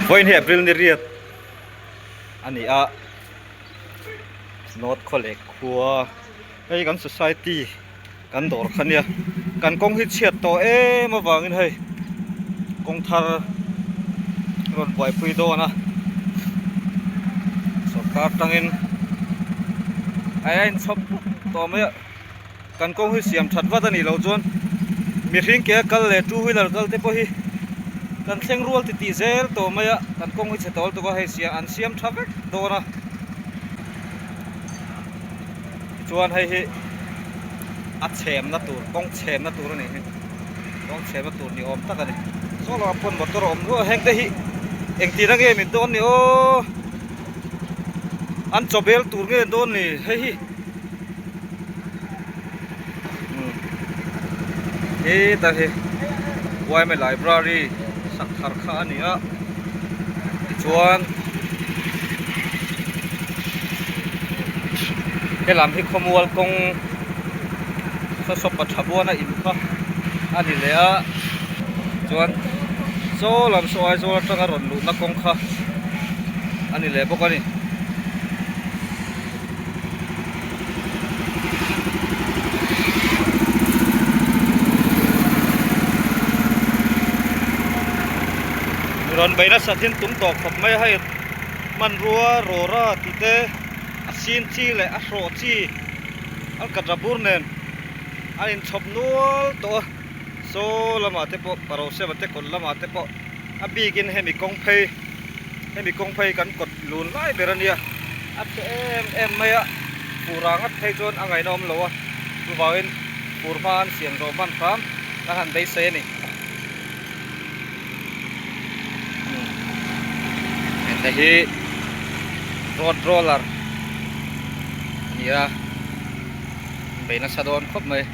Vawiin hi April ni riat a ni a, North Khawlek khua hei kan society kan dawr kha nia kan kawng hi chhiat tawh em avangin hei kawng thar rawn buaipui dawn a sawrkar tangin a inchhawp tawh mai a. Kan kawng hi siam that vat a nih loh chuan mihring ke a kal leh two wheeler kal te pawh hi kan thleng rual ti tih zel tawh mai a, kan kawng hi chhe tawl tuk a, hei siam an siam tha vek dawn a. Tichuan hei hi a chhemna tur kawng chhemna tur a nih hi, kawng chhemna tur ni awm tak a ni. Saw lamah pawn motor a awm nual a, heng te hi engtin a nge min dawn ni aw, an chaw bel tur nge dawn ni hei hi. Heta hi yma library sak thar kha a ni a tichuan helam hi khawmual kawng sawsawpa tha buana in kha a ni leh a chuan saw lam saw Aizawl atanga rawn luhna kawng kha a ni leh bawk a ni. Rawn bei nasat hian tum tawh khawp mai a hei hmanrua rawra tih te a sin chi leh a hrawh chi alkatra bur nen a inchhawp nual tawh a saw lamah te pawh parosema te kawt lamah te pawh a bikin hemi kawng phei hemi kawng phei kan kawt lun lai ber a nia a chhe em em mai a fur ah ngat phei chuan a ngaihna awm lo a chuvangin fur hma an siam zawh hman hram kan han beisei a ni heta hi road roller a ni a bei nasa dawn khawp mai.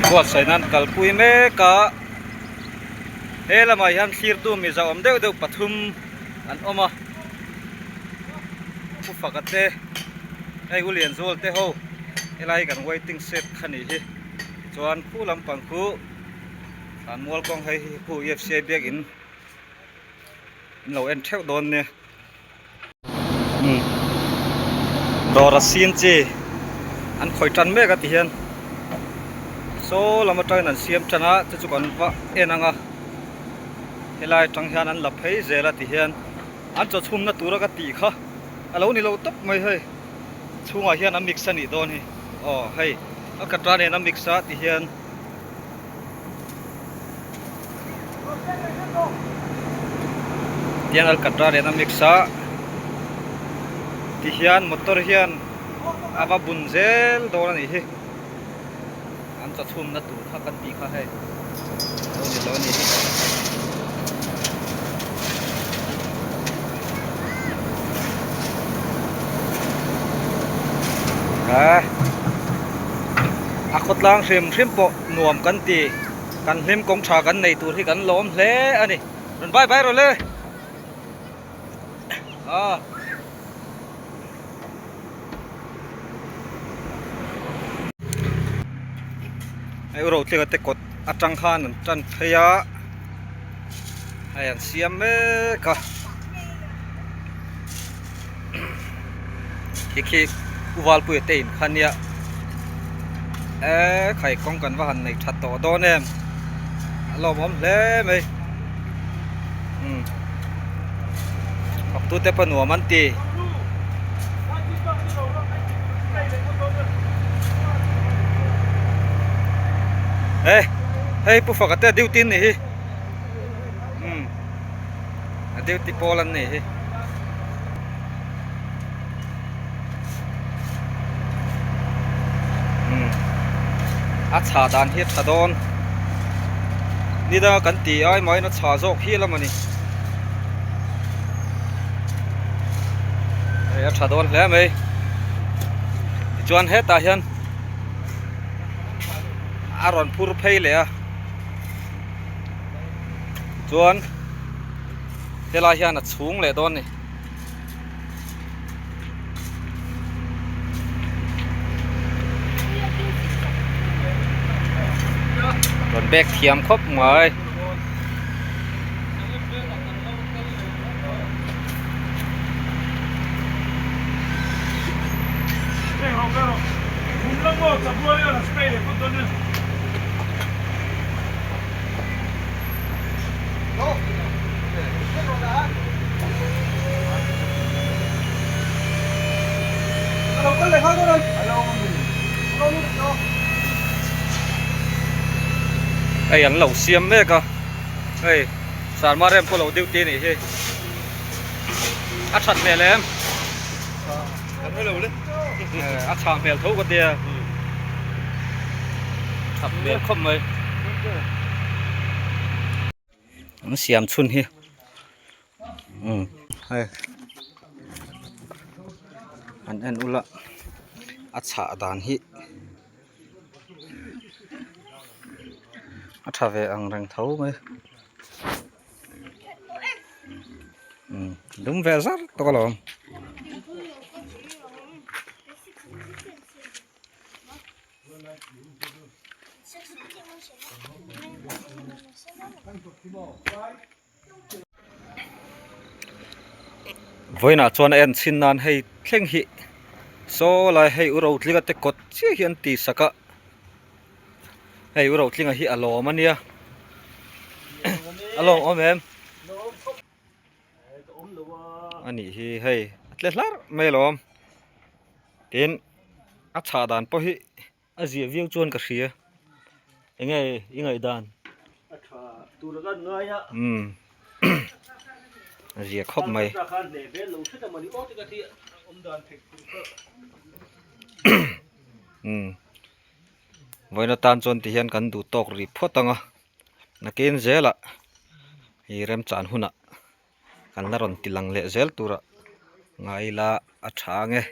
Buatsaih nan kalpui mek a he lamah hian thlirtu miza awm deuh deuh pathum an awm a pu faka te hei u Lianzual te ho helai kan waiting shed kha nih hi chuan khu lampang khu thlanmual kawng hei hi khu EFCI biakin in lo en theuh dawn nia. Dawr a sin chi an khawih tan mek a ti hian saw lam atangin an siam tan a chu chu kan va en ang a helai atang hian an la phei zel a ti hian an chaw chhumna tura ka tih kha a lo ni lo tawp mai hei chhungah hian a mix a nih dawn hi aw hei a katra nen a mix a ti hian. Tiang alkatra nen a mix a tihian motor hian a va bun zel dawn a nih hi an chaw chhumna tur kha kan tih kha hei a lo ni lo a nih hi. A khawtlang hrim hrim pawh nuam kan ti kan hlim kawng tha kan nei tur hi kan lawm hle a ni rawn bye bye rawh le ah hei u Rotlinga te kawt atang khan an tan phei a hei an siam mek a. Khi khi u Valpuia te in kha nia eee khai kawng kan va han nei tha tawh dawn em a lawmawm hle mai umm thawktu te pawh nuam an ti. He hei Pu Faka te duty an nih hi umm a duty pawl an nih hi. A chhah dan hi a tha dawn ni danga kan ti ai maiin a chhah zawk hial a mawni hei a tha dawn hle mai tichuan hetah hian a rawn phur phei leh a chuan helai hian a chhung leh dawn a ni. Rawn bek thiam khawp mai. Hei an lo siam mek a hei sarma rem pawh lo duty a nih hi a that hmel em a chhah hmel tho ka tia that hmel khawp mai. An siam chhun hi umm hei an en ula a chhah dan hi a tha ve ang reng tho mai umm dum ve zar tawk alawm. Vawiinah chuan a en chhin nan hei thleng hi saw lai hei u Rotlinga te kawt chiah hi an ti sak a hei u Rotlinga hi a lawm a nia a lawm awm em a nih hi hei a tle hlarh mai alawm tin a chhah dan pawh hi a ziah viau chuan ka hria eng nge i ngaihdan a tha tur a kan ngai a umm a zia khawp mai umm vawiin atan chuan ti hian kan duh tawk rih phawt ang a nakin zelah ih remchan hunah kan la rawn ti lang leh zel turah ngai ila a tha ang e.